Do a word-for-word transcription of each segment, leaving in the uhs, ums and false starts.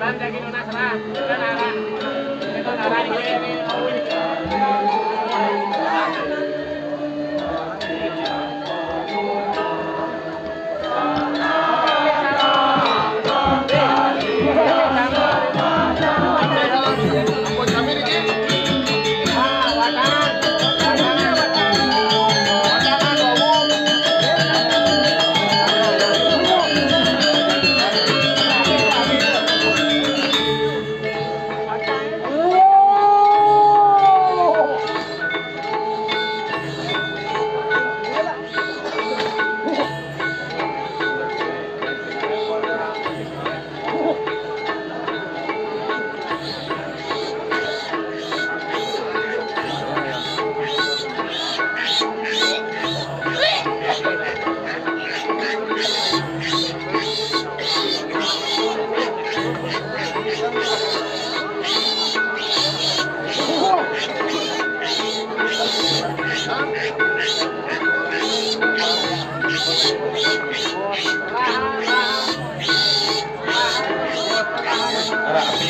Rapi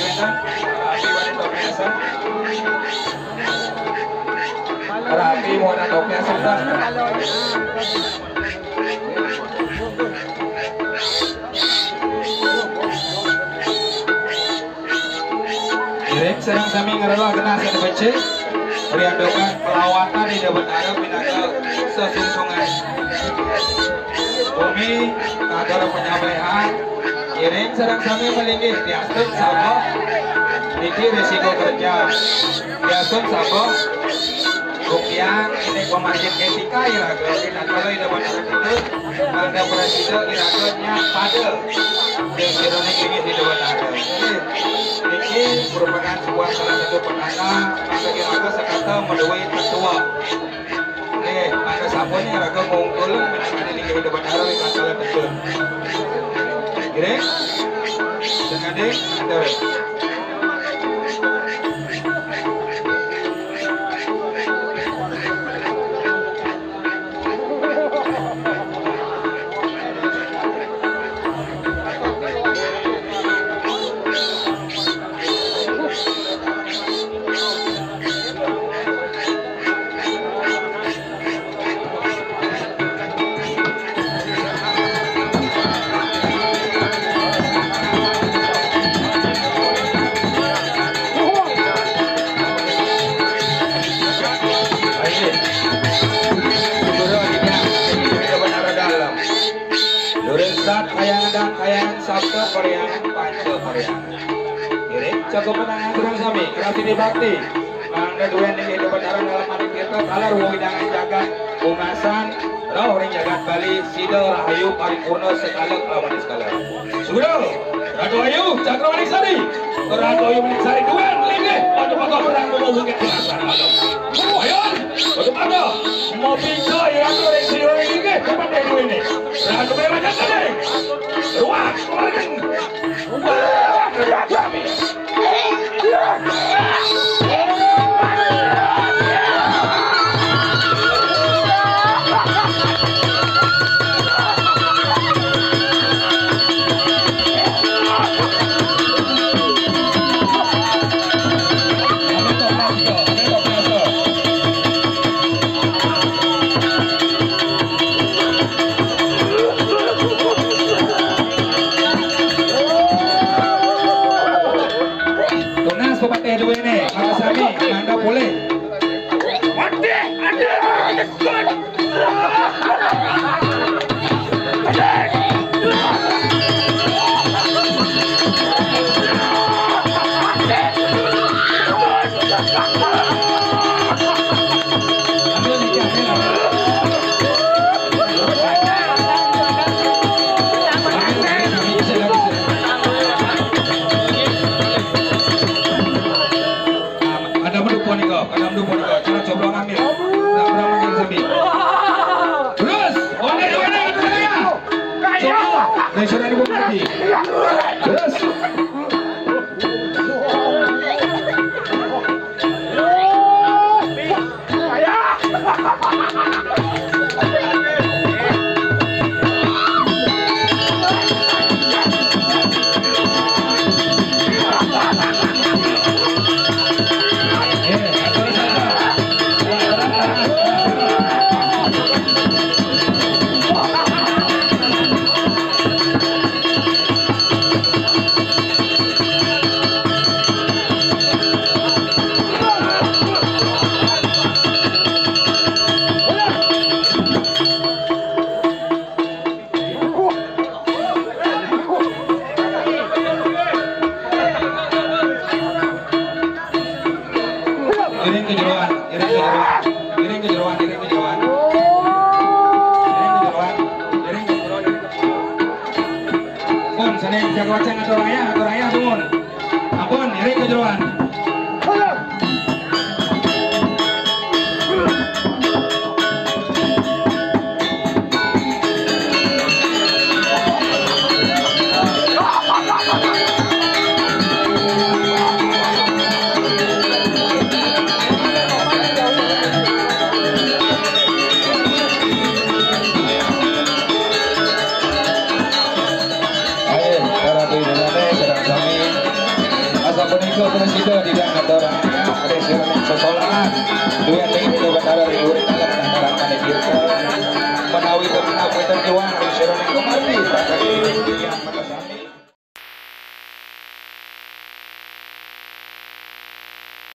wénten, rapi wénten biasa. Rapi wénten biasa. Ngiring sareng sami ngaréla genah sané becik, riantukan pelawatan Ida Betara pinaka sesungsungan. Bumi katur panyabéhan, ngiring sareng sami malinggih, diastun sabeh niki risiko kerja. Diastun sabeh rupiah ini pemajit etika iraga, dina kala Ida Betara itu, mangda prasida iraga nya pada. Ing Ida Betara. Niki merupakan sebuah salah satu petanda mangda iraga sakata madué tetua. Nggih, mangda sampun iraga ngungkul menawi niki Ida Betara ing kala tetun. Nggih, sengade, atur. Nurun sat kayangan dan kayangan sabda pariangan panca pariangan. Ngiring cakup panangan sareng sami, kerasini bakti. Mangda duén ing Ida Betara dalam anak kita, taler wewidangan jagat, ungasan, rauh ring jagat Bali, sida rahayu paripurna sekala kalawan sekala. Sugro, Ratu Ayu, Cakrawati Sari, Ratu Ayu Manik Sari, duén linggih, pada pagah perang, bukit ungasan, malam. Ayon, pada pagah, mau pica, ya, Ratu Ayu linggih, tempat dia duén ini. Ratu Ayu Manik Sari, ruang, kemarin. Tunas pepatih duéné, maka sami mangda polih. Ada mendukung nih kok, ada mendukung nih kok. Cara coba ngambil. Nggak pernah makan sendiri. Terus, oke, oke, oke, oke. Coba. Dari sana dibuka lagi. Terus. Nek jago wacang atur ayah, atur ayah, dumun. Ampun, iring ka jeroan. Ayo, para bidadari sareng sami. Asa punika prasida didang atur ayah, adi sira ning sesolaan. Duet ning Betara ring urip alam nang karan manipika. Menawi kemanap wénten iwang ring sira ning kumardi, patah ring titiang mata sami.